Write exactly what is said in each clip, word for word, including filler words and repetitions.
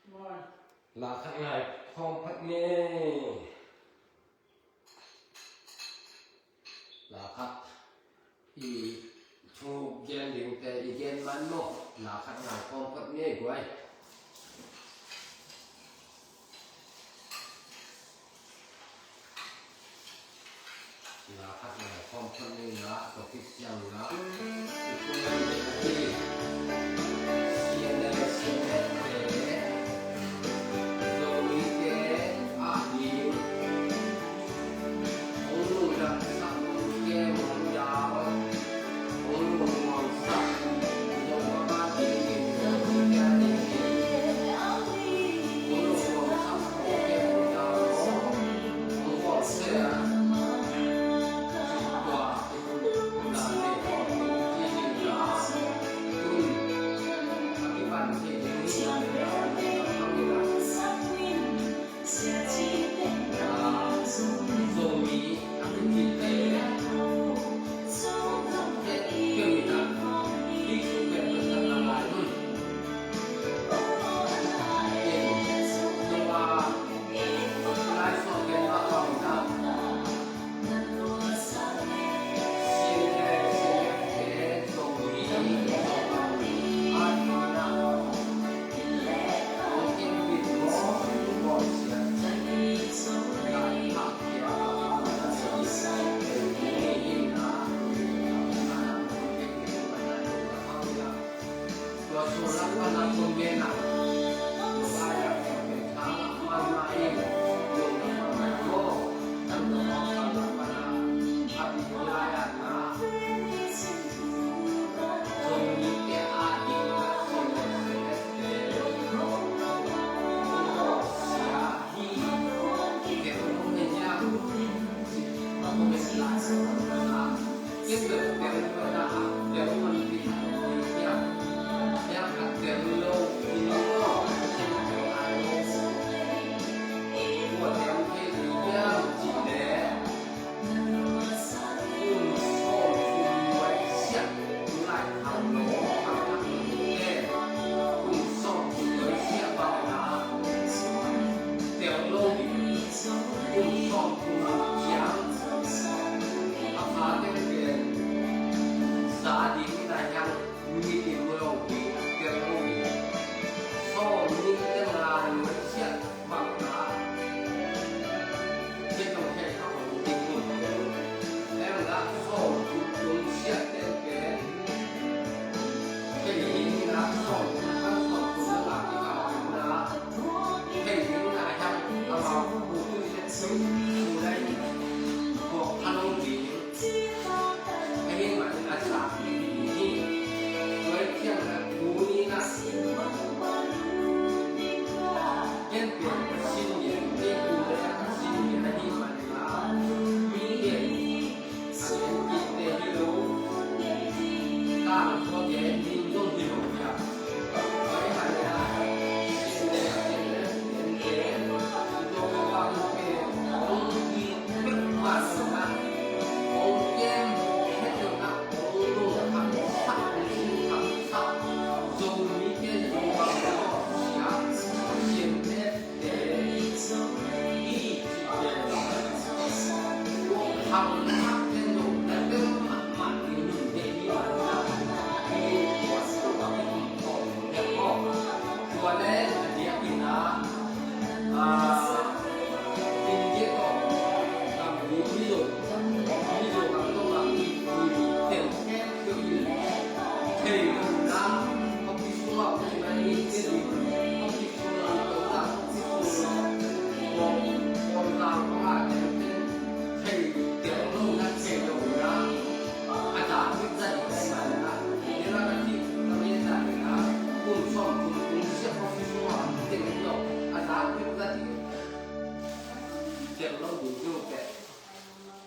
La khat ngai khawm phot ni. La khat i thu gen dingte i gen man maw? La khat ngai khawm phot ni guai. La khat ngai khawm phot ni na, tawh kisiang na. I kum hi. C N A, C N A te, Zomite a ding. Hong lungdam sak, hong kem, hong dau, hong lungmuang sak, Zomite a ding in, Zomite a ding in. Hong lungmuang sak, hong kem, hong dau, hong bawl sia.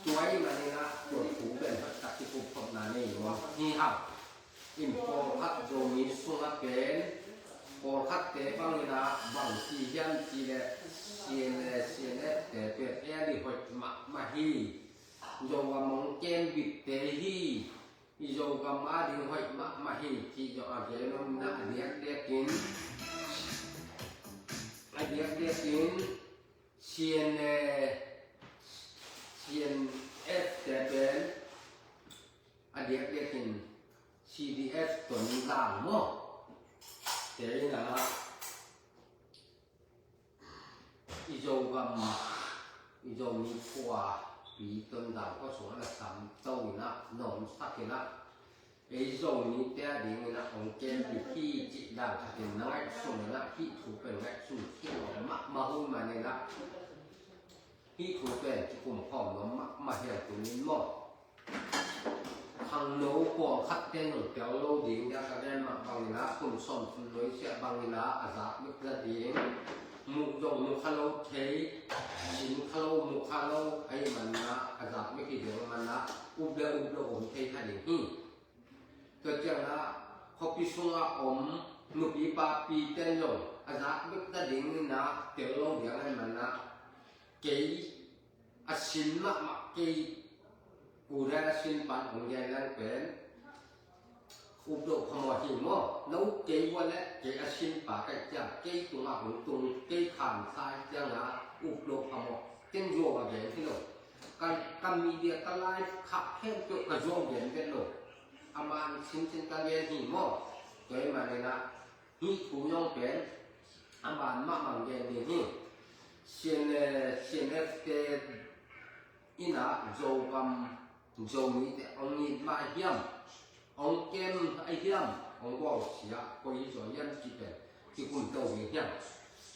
Tua ahih manin ah, tua thu pen hoihtak kikup khopna nei lo hi hang. In pawlkhat Zomi sungah pen, pawlkhatte bangin ah bang ci hiam cih leh C N A, C N F te pen early hoih mahmah hi. Zogam hong kem bitte hi. I Zogam a ding hoih mahmah hi cih zong a gen om in ah, a diakdiakin CNA, CNF te pen a diakdiakin CDF Tonzang maw? Te in a i Zogam, i Zomi khuapi Tonzang khuasung a na samto in a, na omsak in a, ei Zomite a dingin a hong kem ding hi cih dan khatin na ngaihsun in a, hih thu pen ngaihsun khin lo mahmah uh manin a, hih thu pen kikum khawm nuam mahmah hiam tuni in maw? Khangno pawlkhatte nong tel lo ding dia ka gen mah bangin a, kum sawm kum noi siah bangin a, a zak bek za ding. Mu zong mu kha lo thei, sin kha lo, mu kha lo, ahih manin a, a zak bek hi ding manin a, up le up lo om thei kha ding hi. Tua ciang a, khuapi sungah om nupi papite zong a zak bek za dingin a, tel lo ding ahih manin a, kei a sin mahmah, kei u dan a sin pan hong gen leng pen up lo phamawh hi maw? Na up kei ua leh kei a sin pa ka hih ciang, kei tungah hong tung, kei khamsa hih ciang a up lo phamawh. Ken zuau a gen hi lo. Ka, ka media, ka live khak khempeuh ka zuau gen vet lo. A man sinsin ka gen hi maw? Tua ahih manin a, hih thu zong pen a man mahmah gen ding hi. CNA, CNF te in a Zogam, Zomite hong it mah hiam, hong kem a hiam, hong bawlsia koi zaw hiam cih pen kikumto ding hiam?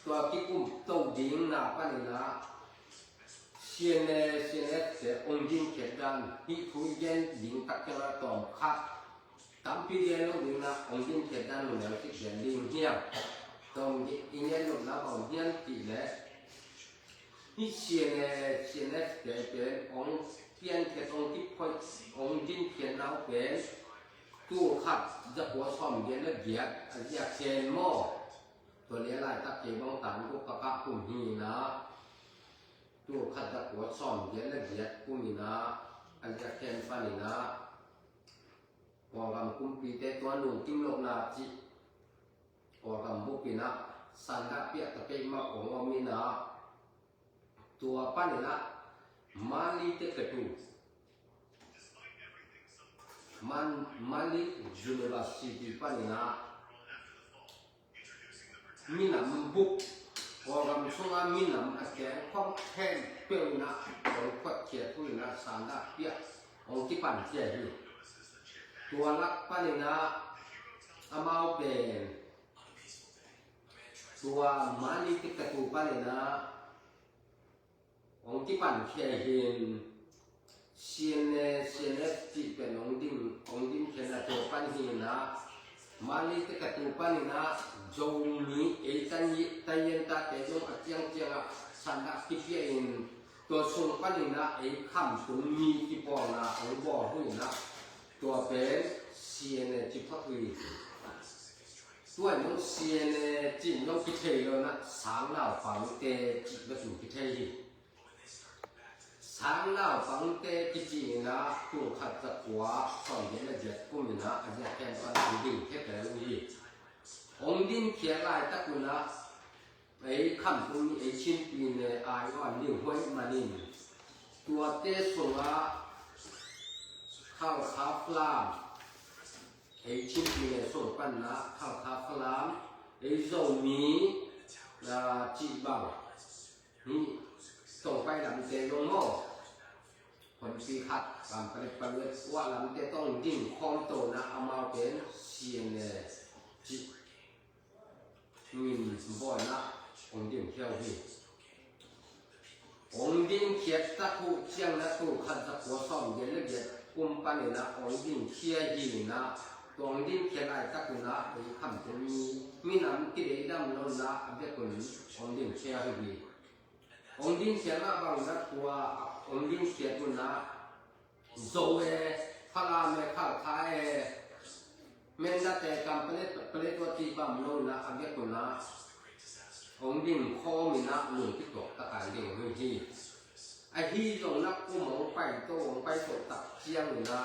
Tua kikumto dingna panin a CNA, CNF te hong dinkhiat dan, hih thu i gen ding tak ciang a tawm khat tampi gen lo ding a, hong dinkhiat dan lungdam cih gen ding hiam? Tawm i gen lo na bang hiam cih leh, hih CNA, CNF te pen hong piankhiat, hong kiphoih, hong dinkhiat nau pen tul khat za kua sawm giat le giat a ziak hen maw? Tua leh laitak kei bang tan guk ka kah kum hi na, tul khat za kua sawm giat le giat kum hi na, a ziak hen panin a, Kawlgam kumpite tua nungkim lohna cih Kawlgam bup in a, sanda piah ta peuhmah hong om in a, tua panin a Mali te ka tu, Man, Mali University panin a minam bup, Kawlgam sunga minam a keng khawm khempeuh in a, hong khuatkhiat uh in a, sanda piah hong kipankhia hi. Tua lak panin a amau pen tua Mali te ka tu panin a hong kipankhia hi in, CNA, CNF cih pen hong ding, hong dingkhia na tua pan hi in a, Mali te ka tu pan in a, Zomi ei tan yi, tan yen ta te zong a ciangciang a sanda kipia in, tua sung pan in a ei Khamtung mi kipawlna hong bawl uh in a, tua pen CNA ci phot uh hi. Tua in zong CNA cih zong kithei lo in a, sangnaupangte cih bek in kithei hi. Sangnaupangte kici in a, tul khat za kua sawm giat le giat kum in a, a ziak hen pan hong dingkhia kei uh hi. Hong dingkhia laitak un a, ei Khamtung mi, ei Chinpi ne ai wan ding uh ahih manin, tuate sungah Khalkha Falam, ei Chinpi ne sung pan a Khalkha Falam, ei Zomi, a, cih bang, hih Tongpai lamte zong maw, honpi khat, lam palet paluet, uah lamte tawh hong ding khawm to in a, amau pen CNA cih min bawl in a hong dingkhia uh hi. Hong dingkhia tak uh ciang in a, tul khat za kua sawm giat le giat kum pan in a hong dingkhia hi in a, tua hong dingkhia laitak un a ei Khamtung mi, minam kideidam lo in a, a bek un hong dingkhia uh hi. Hong dingkhia mah bang in a, tua hong dingkhia un a, Zo e, Falam e, Khalkha e, Mindat e, Kanpetlet, Paletwa cih bang lo in a, a bek un a hong ding khawm in a, lungkituak takin ding uh hi. Ahi zongin a kum hong pai to, hong pai to tak ciangin a,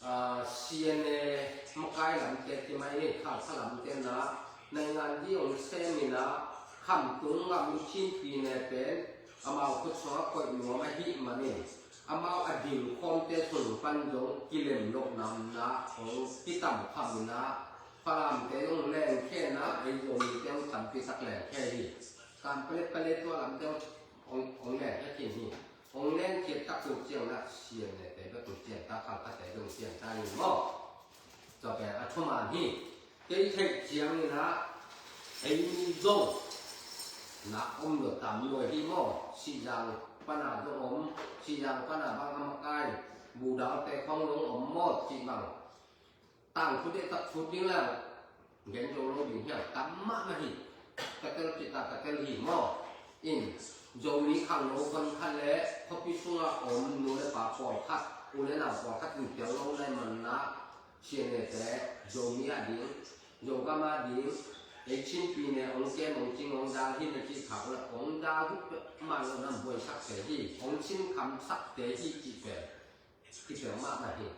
a, CNA makai lamte, ci mai ni, Khalkha lamte in a, naingan di hong sem in a, Khamtung gam Chin pyine pen amau khut sungah koih nuam ahih manin amau a dingkhawmte sung pan zong kilem loh namna hong kitam kham inah, Falamte zong lengkhia inah, ei Zomite zong tampi tak lengkhia hi. Kam pale pale tua lamte zong hong lengkhia khin hi. Hong lengkhia tak uh ciangin ah C N A te bek uh ciangta, Khalkhate zong ciangta hi maw? Tua pen a thuman hi. Kei theih ciangin ah ei zong na om lo tam lo hi maw? Sihzang pana zong om, Sihzang pana bang a makai Budalte khong zong om maw cih bang. Tangthu deh tak thu ding le gen zo lo ding hiam? Tam mahmah hi. Ka tel cih ta ka tel hi maw? In Zomi khangno khonkhat le khuapi sungah om nu le pa pawlkhat, u le nau pawlkhat in tel lo nai manna, C N A te Zomi a ding, Zogam a ding, ei Chin pyine hong kem hong cing hong dal hi na cih khak le hong dal hi peuhmah lo, nam buaisakte hi, hong cin khamsakte hi cih pen kitel mahmah hi.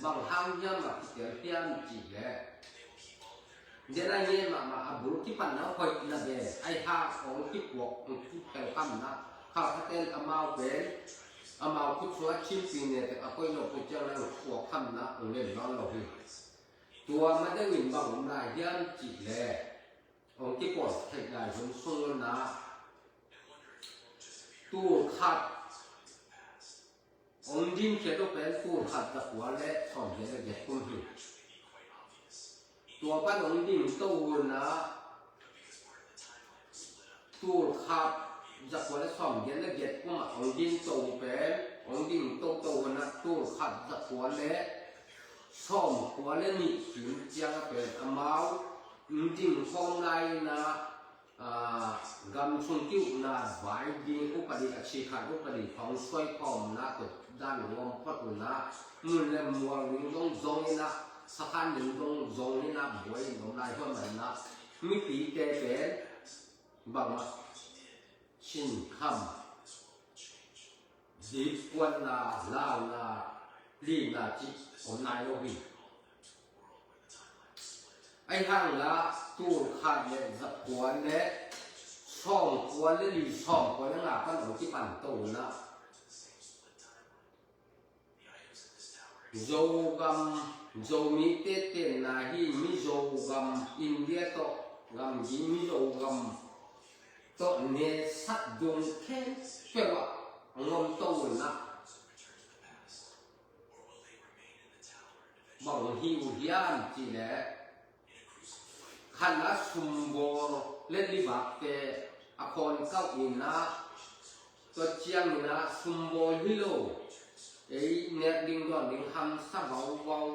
Bang hang hiam a kitel hiam cih leh, den a ngen mahmah a bul kipanna hoihna pen, ahi hang hong kipuak, hong kitel khamna, Khalkhaten amau pen, amau khut sungah Chin pyine te a koih lo uh ciang le hong puak khamna hong lem nawn lo hi. Tua ma deuhin bang om lai hiam cih leh, hong kipawl theih lai hun sung un ah, tul khat hong din khia lo pen tul khat za kua le sawm giat le giat kum hi. Tua pan hong ding to un ah, tul khat za kua le sawm giat le giat kum ah hong din to pen, hong ding to to un ah tul khat za kua le sawm kua le nih kim ciang a pen amau hong ding khawm lai in ah, aa, gam sung ki-ukna vai ding upadi, a cikhat upadi khawng suai khawmna tua dan hong om phot un ah, mun le mual ning zong zong in ah, sakhan ning zong zong in ah, buai in om lai huan man ah, mipite pen bangmah sinkham, dipkuatna, launa, lina cih om nai lo hi. Ahi hang la tul khat le za kua le sawm kua le li, sawm kua le nga pan hong kipan to un ah, Zogam, Zomite tenna hi, Mizogam, India tawh gamgi Mizogam tawh nesak dong khempeuh ah hong om to un ah, bang hi uh hiam cih leh, khatna sumbawl le libakte a khawn kauh in ah, tua ciangin ah sumbawl hi lo, ei nek ding dawn ding hamsa vauvau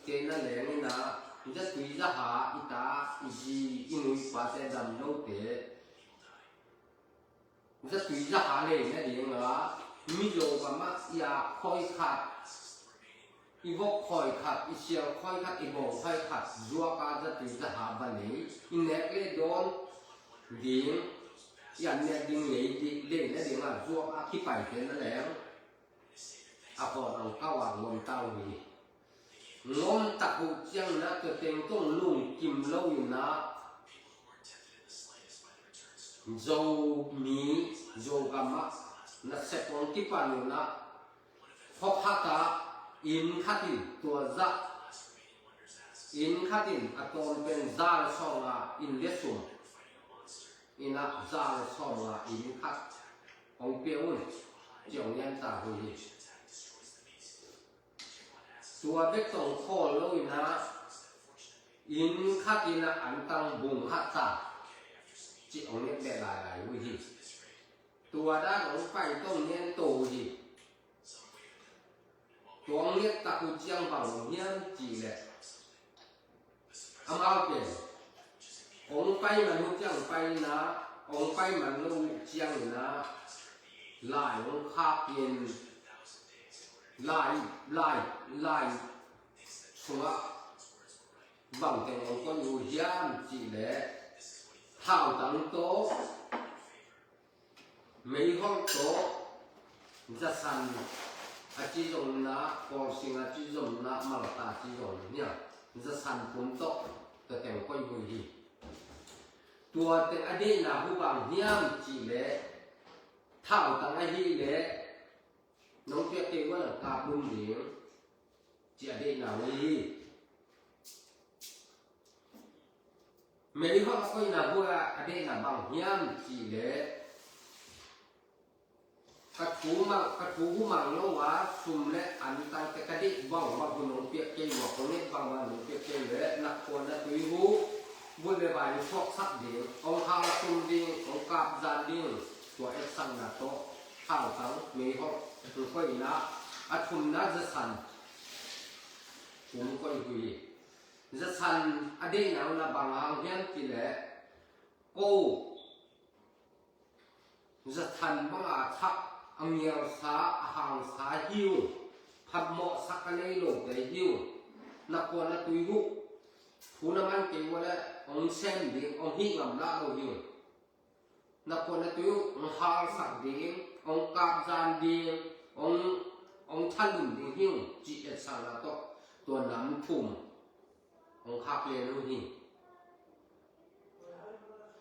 te na leng in ah, zatui zaha i ta, i zi, i nu i pate dam lote zatui zaha lei nading a, Mizo gam ah i ak khawi khat, i vok khawi khat, i sial khawi khat, i bawng khawi khat zuak a zatui zaha va lei, i nek le dawn ding, i an nek ding lei, lei nading a zuak a kipaite na leng a khawn hong kau a ngom ta uh hi. Ngom tak uh ciangin ah tua teng tawh lungkim lo in ah, Zomi, Zogam ah nasep hong kipan un ah, khuakhat ah inn khat in tua zah, inn khat in a tawm pen za le sawm nga inn le sum, inn ah za le sawm nga inn khat hong pia un, ci hong niam ta uh hi. Tua bek tawh khawl lo in ah, inn khat in ah antang bung khat ta, ci hong niam beh lailai uh hi. Tua dan hong pai tawh niam to uh hi. Tua hong niam tak uh ciang bang hong niam cih leh, amau pen hong pai man uh ciang pai in ah, hong pai man lo uh ciangin ah, lai hong khak in, lai, lai, lai sungah bang teng hong koih uh hiam cih leh, thautang tawh, meihol tawh, zasan a ci zongin ah, kawlsing a ci zongin ah, malta a ci zongin ah, zasan pum tawh tua teng koih uh hi. Tua teng a deihna hu bang hiam cih leh, thautang ahih leh nong piak kei uh a, nang kap lum ding, ci a deihna uh hi. Meihol a koihna hu a deihna bang hiam cih leh, ka thu mang, ka thu hu mang lo a, sum le antang te ka deih bangbang hu nong piak kei uh a, kong nget bangbang nong piak kei uh leh, na khuan na tui hu vut le vai in suaksak ding, hong hal tum ding, hong kap zan ding, tua etsakna tawh thautang meihol a koihna. A thumna, zasan kum koih hu hi. Zasan a deihna uh na bang hang hiam cih leh, ko zasan banga thak a ngialsa, a hangsa hi ung, phatmawhsak a nei lote hi ung. Na khuan na tui hu thu na man kei uh leh hong sem ding, hong hih ngam lah lo hi ung. Na khuan na tui hu hong halsak ding, hong kap zan ding, hong, hong thalum ding hi ung, ci etsakna tawh tua nam thum hong khak lian uh hi.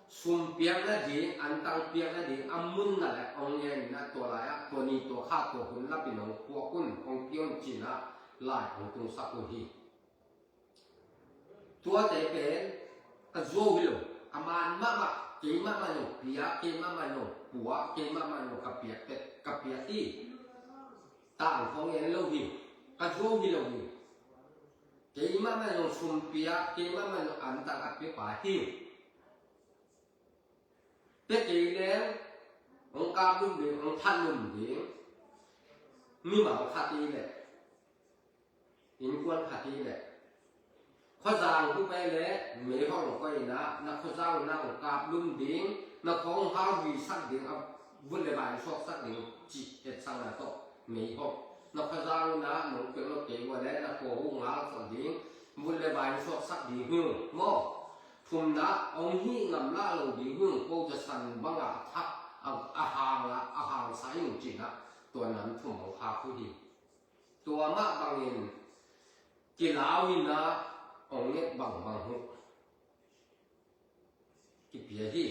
Sum piak nading, antang piak nading a mun na leh hong ngen in a, tua lai-ah tua ni tua kha tua hun lapin hong puak un, hong pia un ci-in a lai hong tungsak uh hi. Tuate pen ka zuau hi lo, a man mahmah, kei mahmah in hong pia, kei mahmah in hong pua, kei mahmah in hong ka piak, ka piak hi. Tang khong en lo hi, ka zuau hi lo hi. Kei mahmah in hong sum pia, kei mahmah in hong antang a pia pa hi. Pia kei leng hong kap lum ding, hong that lum ding. Mimal khat hi leh, innkuan khat hi leh, khuazang hu pai leh meihol a koihna, na khuazang na hong kap lum ding, na khua hong hal visak ding, a vut le vai in suaksak ding, ci etsakna tawh meihol. Na khuazang na nong piak lo kei uh leh na khua hong halsak ding, vut le vai in suaksak ding hi ung maw. Thumna, hong hih ngam lah lo ding hi ung, ko zasan banga thak a, a hang a, a hangsa hi ung ci-in a, tua nam thum hong khak uh hi. Tua mah bangin kilau in a, hong nget bangbang uh kipia hi.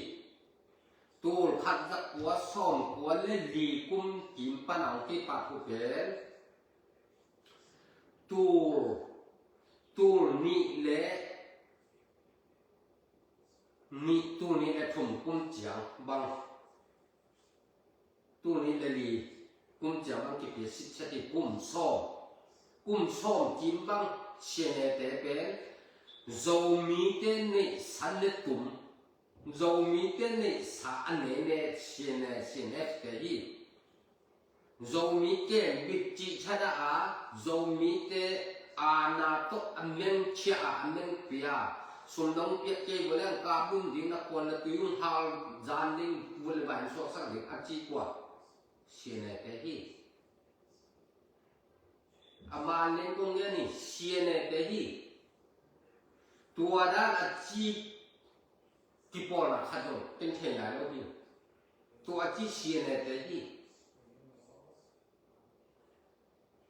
Tul khat za kua sawm kua le li kum kim pan a hong kipat uh pen, tul, tul nih le nih, tul nih le thum kum ciang bang, tul nih le li kum ciang bang kipia sitset hi. Kum sawm, kum sawm kim bang sianete pen Zomite neihsa netum, Zomite neihsa a nene siane, sianete hi. Zomi kembit cih thadah a, Zomite aana tawh a meng khia a, a meng pia, sum nong piak kei uh leh hong kap lum ding, na khuan na tui hong hal zan ding, vut le vai in suaksak ding a ci kua? Sianete hi. A man leng kong ngen hi, sianete hi. Tua dan a ci kipawlna khat zong ken thei nai lo hi. Tua a ci sianete hi.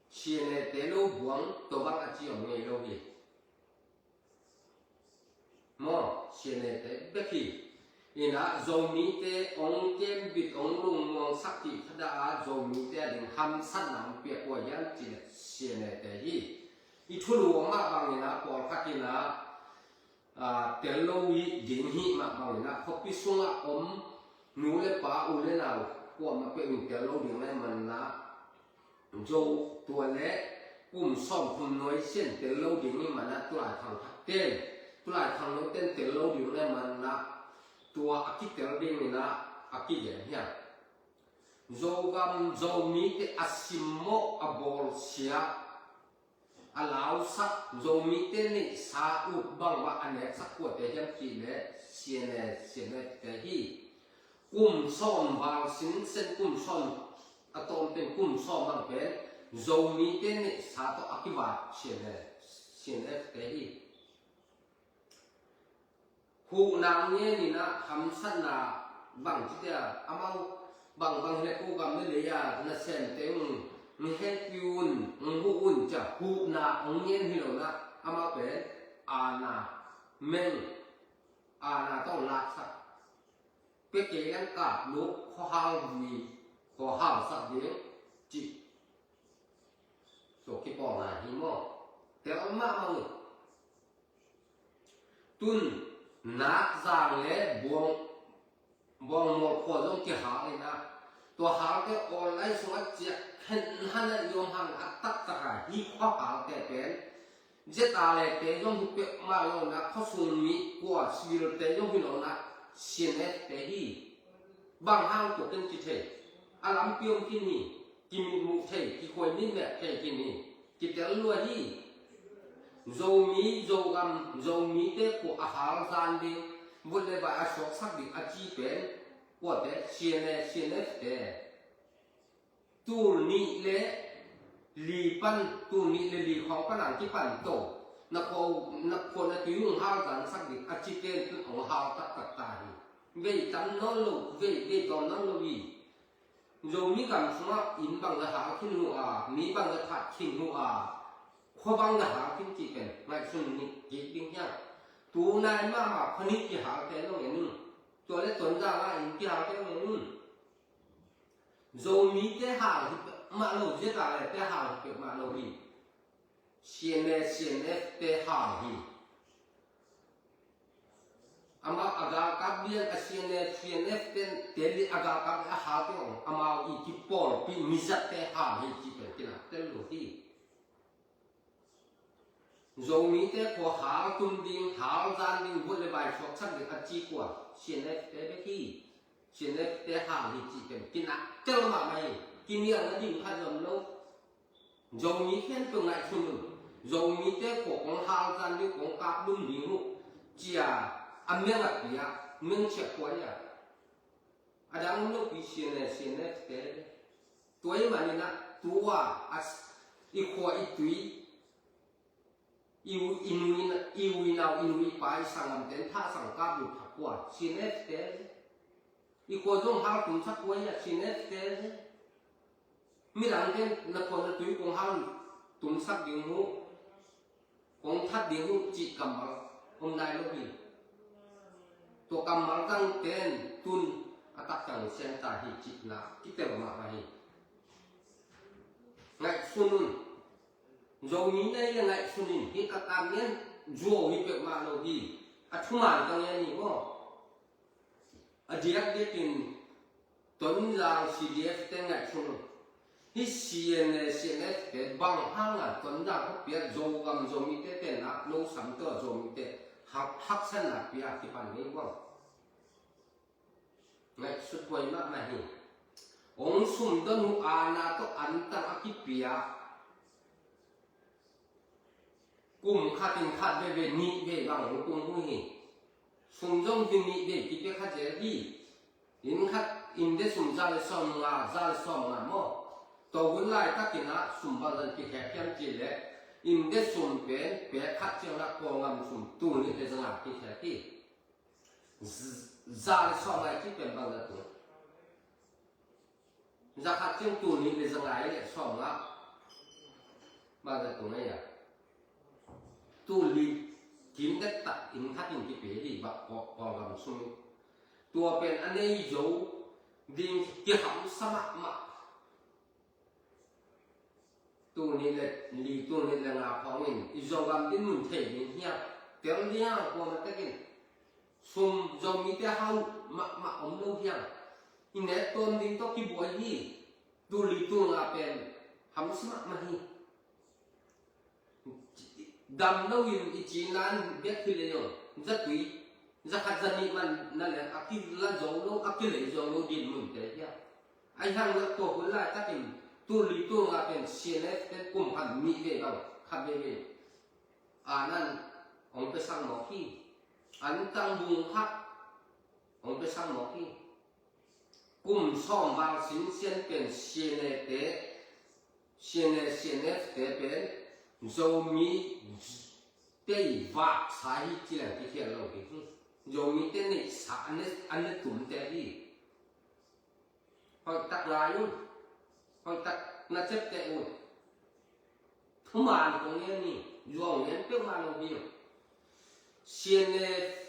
Sianete lo buang tua bang a ci om ngei lo hi. Maw, sianete bek hi. Ina Zomite hong kembit, hong lungmuangsak cih thadah a, Zomite a ding hamsatna hong piak kua hiam cih leh sianete hi. I thulu om mah bangin a, pawlkhat in a, aa, tel lo hi ding hi mah bangin a, khuapi sungah om nu le pa, u le nau kuamah peuh in tel lo ding ahih manin a, Zo tua le kum sawmthum nuai sian tel lo ding ahih manin a, tulai khangthakte'n, tulai khangnote'n tel lo ding ahih manin a, tua a kitel dingin a, a kigen hi a. Zogam Zomite a simmawh, a bawlsia, a lausak, Zomite neihsa ut bangbang a neksak kuate hiam cih leh siane, sianete hi. Kum sawm val sinsen, kum sawm a tawm pen, kum sawm bang pen Zomite neihsa tawh a kivat siane, sianete hi. Huhna ngen in a, hamsatna bang ci te a, amau bangbang hi leh ko gam le lei a nasemte hong hehpih un, hong huh un ci a, huhna hong ngen hi lo in a, amau pen aana meng, aana tawh laksak, pia kei leng kap lo khuahal vui, khuahal sak ding cih. Tua kipawlna hi maw? Tel mahmah uh. Tun Nakzang le Buang, Buangmawl khua zong kihal in ah, tua halte online sungah ciah khen hana i om hang a taktak a hi khua halte pen. Zeta le te zong hi peuhmah lo na, khuasung mi kua civil te zong hi lo na, C N F te hi. Bang hang tua ken ci thei. A lampi om khin hi. Kimitmuh thei, kikhuai mitmeh thei khin hi. Kitel lua hi. Zomi, Zogam, Zomite khua a hal zan ding, vut le vai a suaksak ding a ci pen kuate, C N A, C N F te. Tul nih le li pan, tul nih le li khawng pan ang kipan to. Na khua, na khua na tui hong hal zansak ding a ci pen tun hong hal taktak ta hi. Vei tam nawn lo, vei, vei tawm nawn lo hi. Zomi gam sungah inn bang za hal khin uh a, mi bang za that khin uh a, khua bang za hal khin cih pen ngaihsun nih kik ding hiam? Tunai mahmah khua nih kihal te zong en un. Tua le Tonzang ah inn kihal te zong en un. Zomite hal hi peuhmah lo, Zeta le te hal hi peuhmah lo hi. C N A, C N F te hal hi. Amau a galkap lian a C N F, C N F te, te li a galkap a hal te ong, amau i kipawlpi mizatte hal hi cih pen kinak tel lo hi. Zomite khua hal tum ding, hal zan ding, vut le vai suaksak ding a ci kua, C N F te bek hi. C N F te hal hi cih pen kinak tel mahmah hi. Kinial na ding khat zom lo. Zomi khempeuh ngaihsun un. Zomite khua kong hal zan ding, kong kap lum ding uh, cia a meng a pia, meng ciah kua hi a. A dang om lopi C N A, C N F te. Tua ahih manin ah tua a s-, i khua i tui, i u-, i nu i na-, i u i nau, i nu i pa, i sanggamte in thah sang kap lut kha kua, C N F te. I khua zong hal tumsak kua hi a, C N F te. Midangte in na khua na tui kong hal tumsak ding uh, kong that ding uh cih kammal om nai lo hi. Tua kammal tangte in tun a taktak siang ta hi cihna kitel mahmah hi. Ngaihsun un. Zomi na hi le ngaihsun in, hih taktak ngen zuau hi peuhmah lo hi. A thuman ka ngen hi maw? A diakdiakin Tonzang C D F te ngaihsun un. Hih C N A, C N F te bang hanga Tonzang khuapi ah Zogam Zomite tenna lo sam tawh Zomite hak, haksatna pia kipan ngei bang. Ngaihsut huai mahmah hi. Hong sumdon uh ana tawh antang a kipia. Kum khat in khat veve nih vei bang hong tung uh hi. Sum zong hi nih vei kipia kha zel hi. Inn khat, inn de sum za le sawm nga, za le sawm nga maw? Tua hun laitakin ah sum bang zan kikhek hiam cih leh, inn de sum pen pek khat ciang ah Kawlgam sum tul nih le za nga kikhek hi. Z-, za le sawm nga i cih pen bang zan tung? Za khat ciang tul nih le za nga le sawm nga. Bang zan tung ei a? Tul li kim dektak inn khat in kipia hi bang Kawl, Kawlgam sung. Tua pen a nei zo ding kihamsa mahmah. Tul nih le li, tul nih le nga khawngin i Zogam dinmun thei ding hiam? Tel ding a, kuamah tekin. Sum Zomite hau mahmah om lo hiam? I nek tuam ding tawh kibuai hi. Tul li tul nga pen hamsa mahmah hi. Dam loin i cina in bek hi leh zong, zatui, za khat za nih man na leh a kila zo lo, a kilei zo lo dinmunte hi a. Ahi hang na tua hun laitakin tul li tul nga pen C N F te kum khat nih vei bang, khat vei vei. A nan hong pia sang mawk hi. Antang bung khat hong pia sang mawk hi. Kum sawm val sinsian pen C N A te, C N A, C N F te pen Zomi tei vaksa hi ci leng kikhial lo hi. Zomi te neihsa a ne, a ne tumte hi. Hoihtak ngai un. Hoihtak na ciapteh un. Thuman kong ngen hi, zuau ngen peuhmah lo hi. C N F,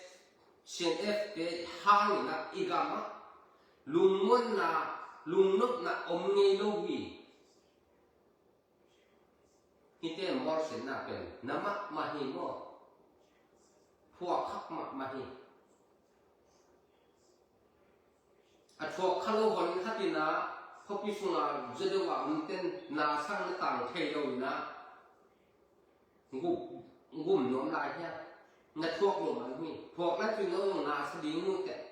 C N F te hangin ah i gam ah lungmuanna, lungnopna om ngei lo hi. Hihte bawlsiatna pen na mahmah hi maw? Phuak khak mahmah hi. A thuak kha lo hon khat in ah khuapi sungah zaw deuh a omten na sang na tang thei lo in ah gum, gum nuam lai hiam? Na thuak lo mah hi. Thuak na cin lo zong na sa ding mu teh.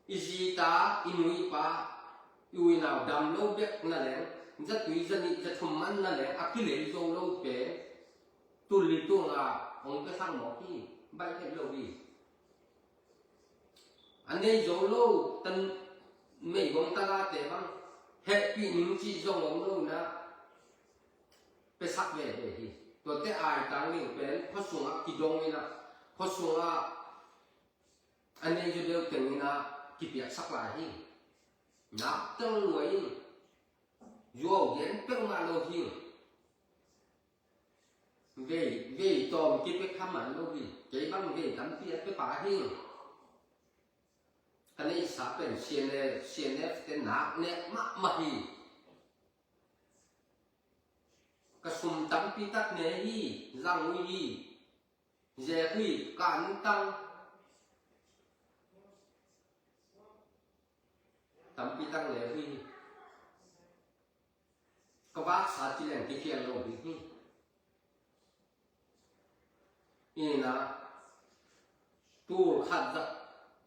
I zi ta, i nu i pa, i u i nau dam lo bek na leng, zatui zanih zathum man na leng a kilei zo lo pen tul li tul nga hong pia sak mawk hi. Baih het lo hi. A nei zo lo tan meigong talate bang hehpih ning cih zong om lo in ah pia sak veve hi. Tuate aitang ding pen khuasungah kidong in ah khuasungah a nei zaw deuh teng in ah kipiaksak lai hi. Nak teng luai in zuau gen peuhmah lo hi. Vei, vei tawm kipia kha man lo hi. Kei bang vei tampi a pia pah hi. Ka neihsa pen C N F, C N F te nak nek mahmah hi. Ka sum tampi tak ne hi, zang uh hi, zek uh hi, ka antang tampi tak ne uh hi. Ka vaksa ci leng kikhial lo ding hi. Ina, tul khat za,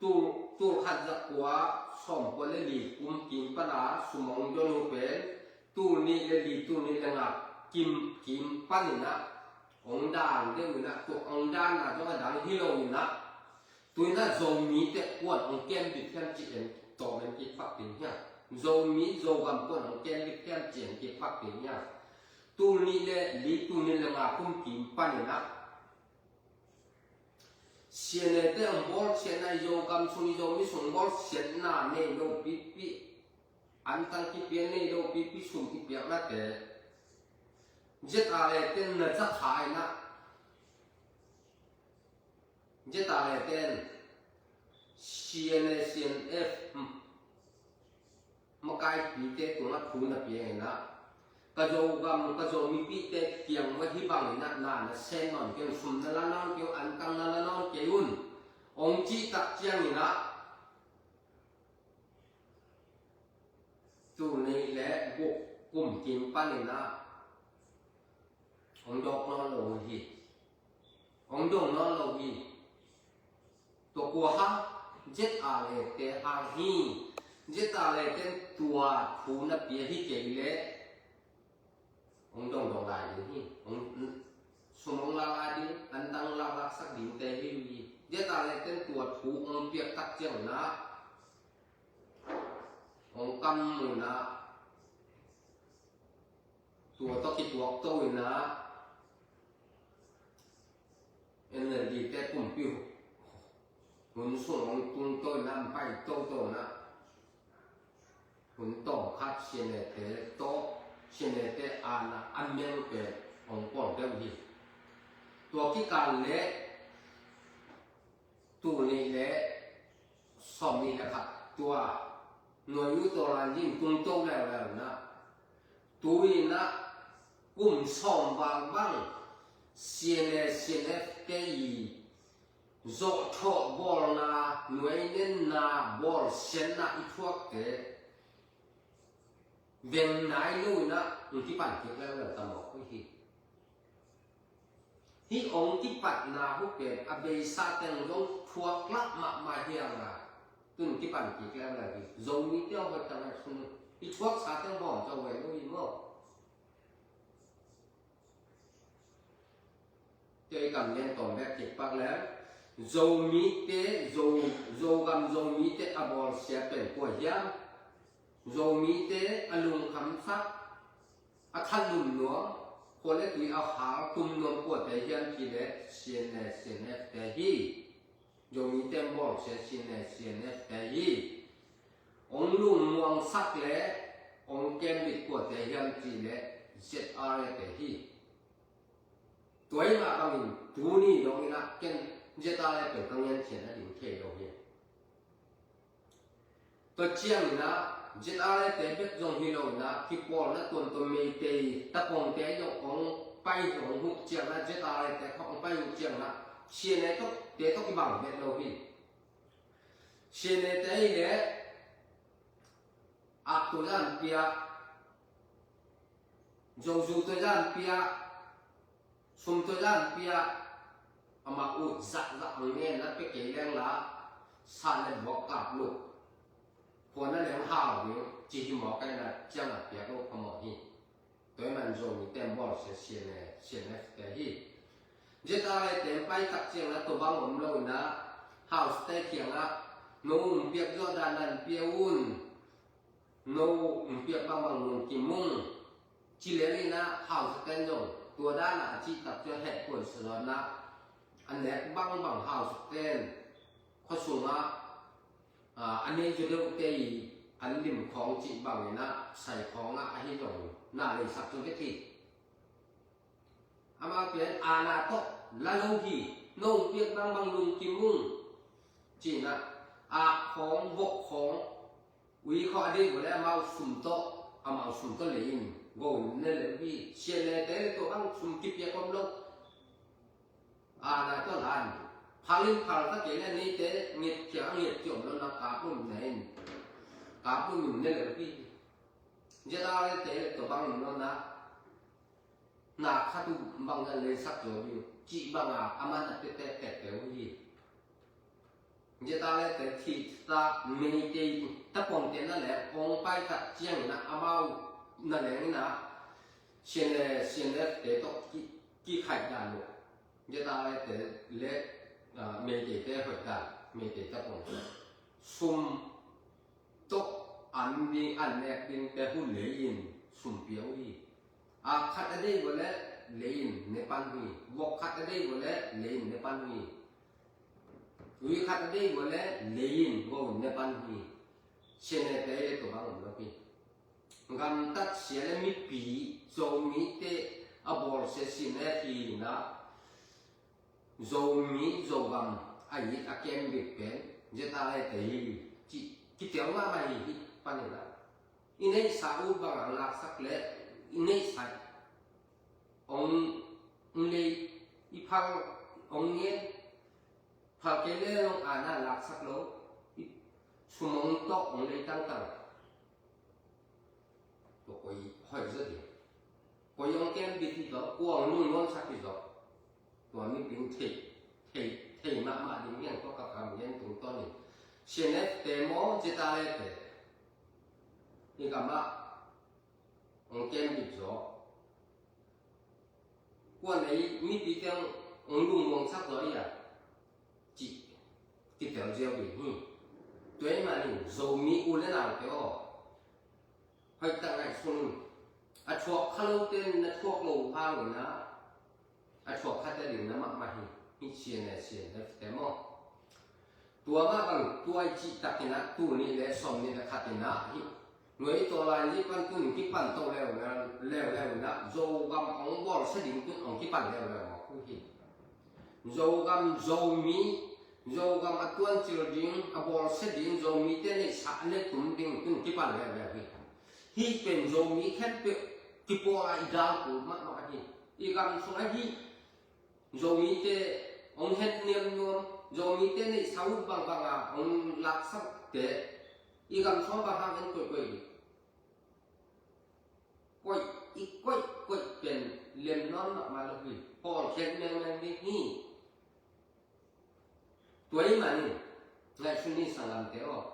tul, tul khat za kua sawm kua le li kum kim pana sum hong don uh pen tul nih le li, tul nih le nga kim, kim panin ah hong dan deuh in ah, tua hong danna zong a dang hi lo in ah, tu in ah Zomite kuan hong kem bit hiam ci en tawm en kik pak ding hiam? Zomi, Zogam kuan hong kem bit hiam ci en kik pak ding hiam? Tul nih le li, tul nih le nga kum kim panin ah C N A te hong bawlsiatna, Zogam sung, Zomi sung bawlsiatna nei lo pipi, antang kipia nei lo pipi, sum kipiaknate Z R A te na za kha in ah, Z R A ten C N A, C N F makaipite tungah thu na pia in ah, ka Zogam, ka Zomipihte kiang mah hih bangin ah na na sem nawn kei un, sum na la nawn kei un, antang na la nawn kei un, hong cih tak ciangin ah tul nih le guk kum kim panin ah hong dawk nawn lo hi. Hong dong nawn lo hi. Tua kua hang? Z R A te hang hi. Z R A ten tua thu na pia hi kei leh hong dong dong lai ding hi. Hong, sum hong lak lai ding, antang lak laksak dingte hi hi. Z R A ten tua thu hong piak tak ciangin ah hong kam mun ah tua tawh kituak to in ah, N L D te kumpi hun sung hong tung to in ah, an pai toto in ah, hun tawm khat C N A te tawh, C N A te aana a meng pen hong pawl deuh hi. Tua kikal leh tul nih le sawm nih le khat tua nuai u tawlan ding tung to leuleu in ah, tu in ah kum sawm val bang C N A, C N F te i zawhthawh bawlna, nuai nenna, bawlsiatna i thuakte veng nai lo in ah hong kipan kik leuleu ta mawk uh hi. Hih hong kipatna uh pen a beisa teng zong thuak lak mahmah hi hang a, tun kipan kik leuleu hi. Zomite aw hoih tak leh sung hi, thuaksa teng bawm zo ve lo hi maw? Tua i kam lian tawm bek kik pak leng, Zomite, Zo, Zogam Zomite a bawlsia pen kua hiam? Zomite a lungkhamsak, a thalum nuam, khua le tui a hal tum nuam kuate hiam cih leh C N A, C N F te hi. Zomite bawlsia C N A, C N F te hi. Hong lungmuangsak le hong kembit kuate hiam cih leh Z R A te hi. Tua ahih mah bangin tuni dongin ah ken ZRA pen ka ngen thian a ding thei lo hi. Tua ciangin ah ZRA te bek zong hi lo in ah, kipawlna tuamtuam Meitei tapongte zong hong pai hong huh ciangin ah, ZRA te kha hong pai huh ciangin ah, CNA tawh te tawh kibang vet lo hi. CNA te hi leh ak tua zan pia, zozu tua zan pia, sum tua zan pia, amah ut zahzah ang ngen na pia kei leng la, sa le buak kap lo, khua na leng hau ding ci hi maw, kai na ciang a piak lo kha maw hi. Tua hi man Zomite bawl sia CNA, CNF te hi. ZRA te pai tak ciang na tua bang om lo in ah, House te kiang ah, no ung piak zawh dan nan pia un, no ung piak bangbang nung kim ung, ci lel in ah, House ten zong tua dan a cih tak ciang heh kuan sa zaw in ah, a nek bangbang House ten khua sung ah, a, a nei zaw deuhte i an lim khawng cih bangin ah, sai khawng ah ahi zong na leisak zaw bek hi. Amau pian aana tawh la lo hi, no piak bangbang lungkim ung, ci-in ah, ak khawng, vok khawng, ui khawng a deih uh leh amau sum tawh, amau sum tawh lei in, go in ne lel hi, sian lete le tua bang sum kipiak om lo. Aana tawh la in, phal in phal ta kei le neite nget kiang a nget kiang om lo na, kap lum ne in, kap lum in ne lel hi. ZRA te le tua bang om lo na, na khat uh bang zan leisak zaw ding cih bang a, a man a tete tete uh hi. ZRA te thita Meitei tapongte na leng hong pai tak ciangin ah, amau na leng in ah, sian le, sian le te tawh ki, kikhaih dan uh. ZRA te le, ah, Meitei te hoih dan, Meitei tapongte sum tawh an ding, an nek ding te hu lei in sum pia uh hi. Ak khat a deih uh leh lei in ne pan uh hi. Vok khat a deih uh leh lei in ne pan uh hi. Ui khat a deih uh leh lei in go in ne pan uh hi. Sian lete le tua bang om lo hi. Gamtat sia le mipi, Zomite a bawlsia sian le hi in ah, Zomi, Zogam a it a kembit pen ZRA te hi, cih kitel mahmah hi, hih panin ah. I neihsa uh bang a laksak leh, i neihsa hong lei, i phal hong ngen, phal kei le hong aana laksak lo, i sum hong tawh hong lei tangtang. Tua koi hoih zaw ding. Koi hong kembit hi zaw, kua hong lungnuamsak hi zaw. Tua mipin thei, thei, thei mahmah ding hiang tua ka kam hian tungtawn in. CNF te maw, ZRA te. Hi ka mah hong kembit zaw. Kua nei mipi teng hong lungmuangsak zaw hi a, cih kitel ziau ding hi. Tua ahih manin Zomi u le naute aw, hoih tak ngaihsun in. A thuak kha lote na thuak lo hangin ah, a thuak khate ding na mahmah hi. Hih CNA, CNF te maw. Tua mah bang tua i cih takin ah, tul nih le sawm nih le khat in ah hih nuai tawh lai li pan tun kipan to leuleu, leuleu in ah, Zogam hong bawlsia ding tun hong kipan leuleu mawk uh hi. Zogam, Zomi, Zogam a tuancil ding, a bawlsia ding, Zomite neihsa a netum ding tun kipan leuleu hi. Hih pen Zomi khempeuh kipawl a i dal kul mahmah hi. I gam sung ahi Zomite hong het niam nuam, Zomite neihsa uh bangbang a hong laksakte, i gam sung bang hang en koihkoih ding. Koih, i koihkoih pen lem nawn mahmah lo hi. Pawlkhiat mengmeng ding hi. Tua ahih manin ngaihsun ni sanggamte aw.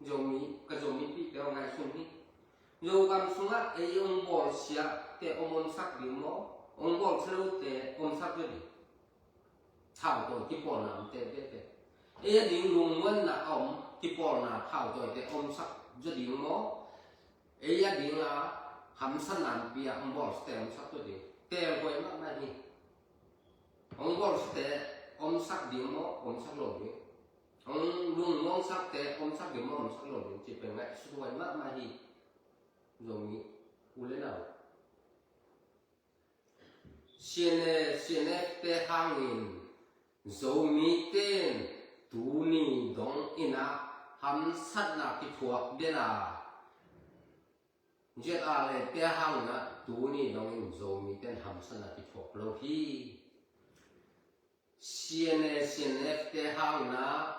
Zomi, ka Zomipihte aw, ngaihsun ni. Zogam sungah ei hong bawlsiate om omsak ding maw, hong bawlsia lote omsak ding. Thautawi kipawlna om tete. Ei a ding lungmuanna a om kipawlna thautawite omsak zaw ding maw, ei a ding a hamsa nampi a hong bawlsiate omsak zaw ding. Teelhuai mahmah hi. Hong bawlsiate omsak ding maw, omsak lo ding. Hong lungmuangsakte omsak ding maw, omsak lo ding, cih pen ngaihsuthuai mahmah hi. Zomi u le nau, CNA, CNF te hangin Zomite in tuni dong in ah hamsatna kithuak den a, ZRA te hang in ah tuni dong in Zomite in hamsatna kithuak lo hi. CNA, CNF te hang in ah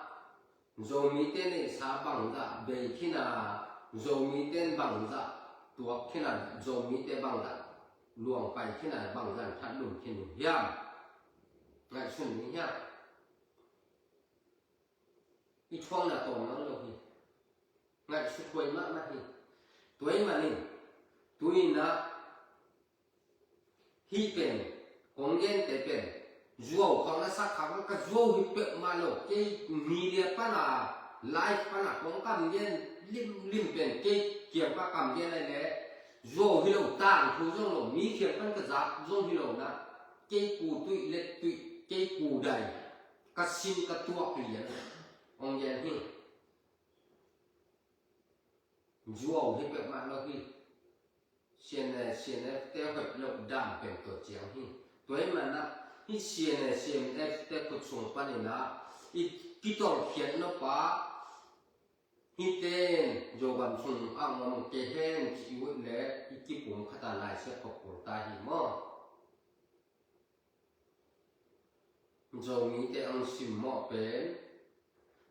Zomite neihsa bangzah bei khin a, Zomite in bangzah tuak khin a, Zomite bangzah luang pai khin a, bangzah in that lum khin uh hiam? Ngaihsun ding hiam? I thuakna tawm lo hi. Ngaihsut huai mahmah hi. Tua ahih manin tu in ah hih pen kong gente pen zuau khak na sak khak na, ka zuau hi peuhmah lo. Kei media pan a, live pan a kong kam gen limlim pen kei kiang pan kam gen lai leh zuau hi lo, tangthu zong lo, mi kiang pan ka zak zong hi lo na, kei ku tuih let tuih, kei ku dai, ka sin ka tuak lian hong gen hi. Zuau hi peuhmah lo hi. CNA, CNF te hoih loh dan pen tua ciang hi. Tua ahih manin ah hih CNA, CNF te khut sung panin ah i kitawlkhiat nop a, hihte in Zogam sung ah om kei hen ci i ut leh i kipumkhat a lai siat khop kul ta hi maw? Zomite hong simmawh pen,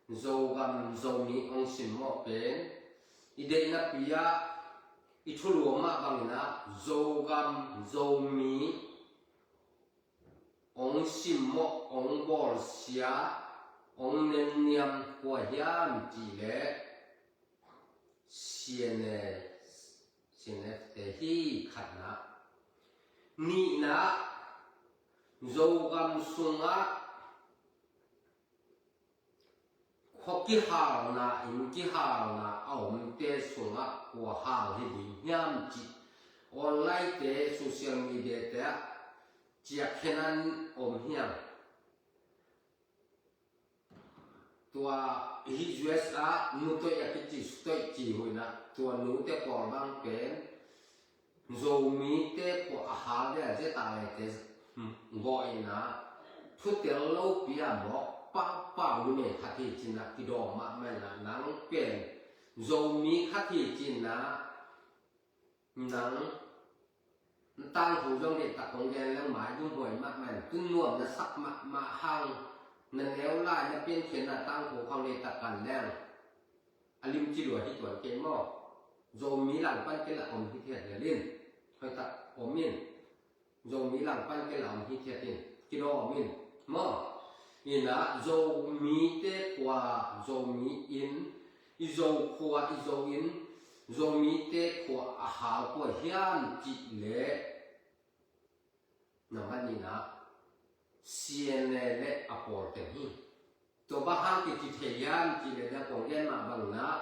Zogam Zomi hong simmawh pen i deihna pi ah i thulu mah bangin ah Zogam Zomi hong simmawh, hong bawlsia, hong nenniam kua hiam cih leh CNA, CNF te hi, khatna. Nihna, Zogam sungah khua kihalna, inn kihalna a omte sungah kua hal hi ding hiam cih online te, social media te ah ciah khen an om hiam? Tua hih U S ah nu toih a kici, su toih ci uh in ah, tua nute pawl bang pen Zomite khua a hal ding a ZRA te gawh in ah, thutel lopi a mawk pahpah numei khat hi ci in ah kidawm mahmah in ah, nang pen Zomi khat hi ci in ah, nang tangthu zong deihtak kong gen leng, maizum huai mahmah in, tun nuam na sak mahmah hang, na neu lai na piankhiatna tangthu khawng deihtak kan leng a limci lua hi tuan kei maw? Zomi langpan kei la om hi thiat hial in, hoihtak om in. Zomi langpan kei la om hi thiat in, kidawm in maw? In ah Zomite khua, Zomi inn, i Zo khua, i Zo inn, Zomite khua a hal kua hiam cih leh, na man in ah CNA le a pawl teng hi. Tua bang hang kici thei hiam cih leh, na kong gen mah bangin ah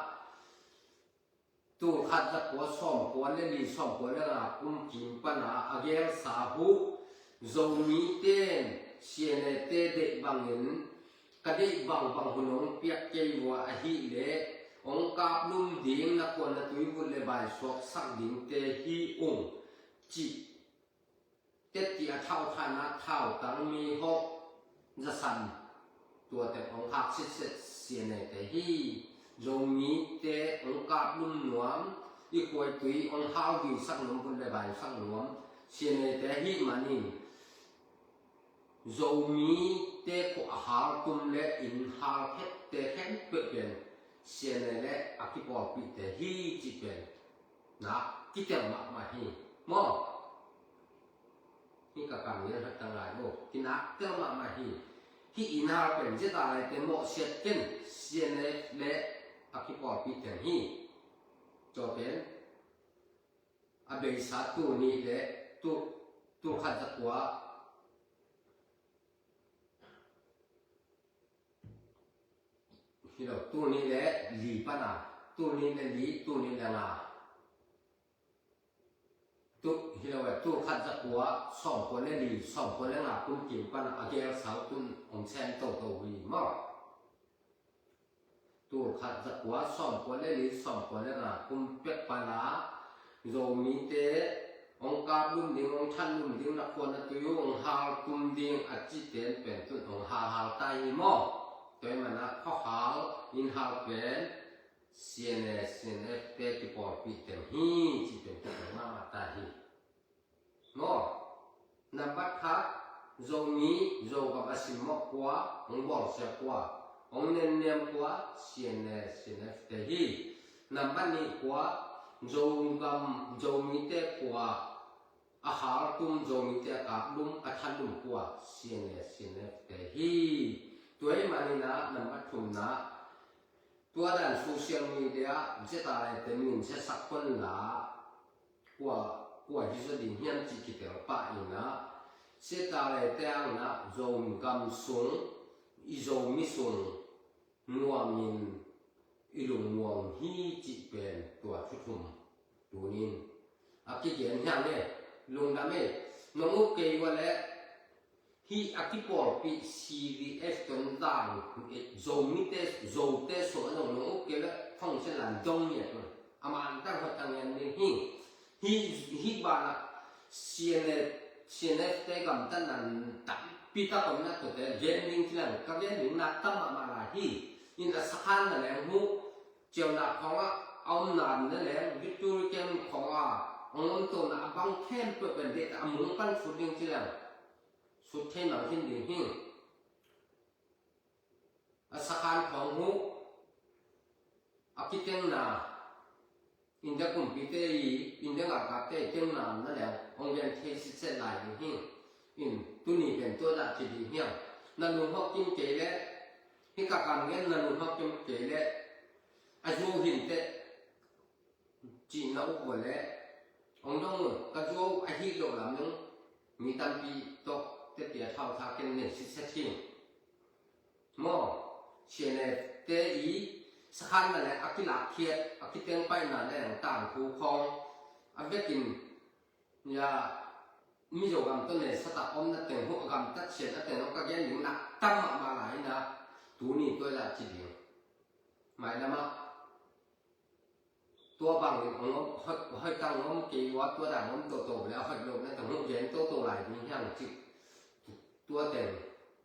tul khat za kua sawm kua le li, sawm kua le nga kum kim pan a a gelsa uh Zomite in CNA te deih bangin, ka deih bangbang hun hong piak kei uh a, ahih leh hong kaplum ding, na kuan na tuivut le vai suaksak dingte hi ung cih teci a thau thaina thautang mi hawh za san, tuate hong hak sitset CNA te hi. Zomite hong kaplum nuam, i khuaitui hong hau viusak nuam, hun le vai sak nuam CNA te hi manin, Zomite khua a hal tum le inn hal khette khempeuh pen CNA le a kipawlpihte hi cih pen na kitel mahmah hi maw? Hih ka kam lian hat tang lai maw, kinak tel mahmah hi. Hih inn hal pen ZRA te mawhsiat ken, CNA le a kipawlpih teng hi. Tua pen a beisa tul nih le tul, tul khat za kua, hi lo, tul nih le li pan a, tul nih le li, tul nih le nga, tu, hi lo, eh, tul khat za kua sawm kua le li, sawm kua le nga kum kim pan a a gelsa uh tun hong sem toto uh hi maw? Tul khat za kua sawm kua le li, sawm kua le nga kum pek pan a Zomite hong kap lum ding, hong that lum ding, na khua na tui uh hong hal tum ding a cihte pen tun hong halhal ta hi maw? Tua ahih manin ah khuahal, innhal pen C N A, C N F te kipawlpih teng hi cih pen tun hong mahmah ta hi. Maw? Nambat khat, Zomi Zogam a simmawh kua, hong bawlsia kua, hong nenniam kua, C N A, C N F te hi. Nambat nih kua, Zogam, Zomite kua, a haltum, Zomite a kaplum, a thatlum kua, C N A, C N F te hi. Tua ahih manin ah nambat thumna, tua dan social media ah Z R A te min siasak kon la, kua, kua hi zaw ding hiam cih kitel pah in ah, Z R A te hangin ah Zogam sung, i Zomi sung nuamin i lungmuang hi cih pen tua thu thum tunin a kigen hi hang e. Lungdam e. Nong uk kei ua leh hih a kipawlpih C V F ton dan, eh, Zomite, Zote sung a nong, nong uk kei leh function lan dong ngiat un. A man tang hoih tang ngiat ni hi. Hih, hih banah C N F, C N F te gamtatna tampi tak om na, tuate gen ding ci leng ka gen ding na tam mahmah lai hi. In a sakhan na leng huh, ciauna khawngah a omna na leng, victory camp khawngah a omtona a bang khempeuh pen deih a mung pan sut ding ci leng sut thei mang khin ding hi. A sakhan khawng huh, a kitengna, India kumpite i, India galkapte i tengna na leng hong gen thei sitset lai ding hi. In tuni pen tua dah ci ding hiam? Na lunghawk kim kei leh, hih ka kam gen na lunghawk kim kei leh, a zuau hinteh cih na uk ua leh, hong dong un, ka zuau a hih loh lam dong mi tampi tawh tepia thautha ken nei sitset hi. Maw, C N F te i sakhanna le a kilakkhiat, a kiteng paina le ang tangthu khawng a vekin, ya, Mizo gam tawh ne sata omna teng huh a gamtat sian a teng hong ka gen ding na tam mahmah lai na, tuni tua dah ci ding. Mailamah tua bangin hong om, hoih, hoih tang om kei ua, tua dan om toto le a hoih lo na tang hong gen toto lai ding hiang cih. Tua teng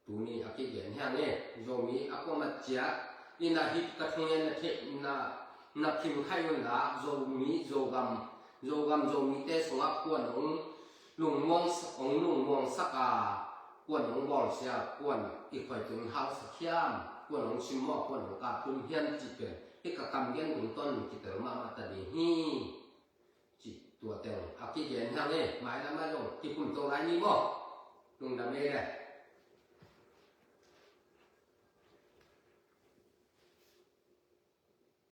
tuni a kigen hiang e. Zomi a kuamat ciah ina hih ka thungen na thei na, na phim khai un la, Zomi, Zogam, Zogam Zomite sungah kuan hong lungmuang, hong lungmuang sak a, kuan hong bawlsia, kuan i khoi tun hausak hiam, kuan hong simmawh, kuan hong kaplum hiam cih pen hih ka kam gen ding ton kitel mahmah ta ding hi. Cih tua teng a kigen hiang e. Mailamah zong kikum to lai ni maw? Lungdam e le.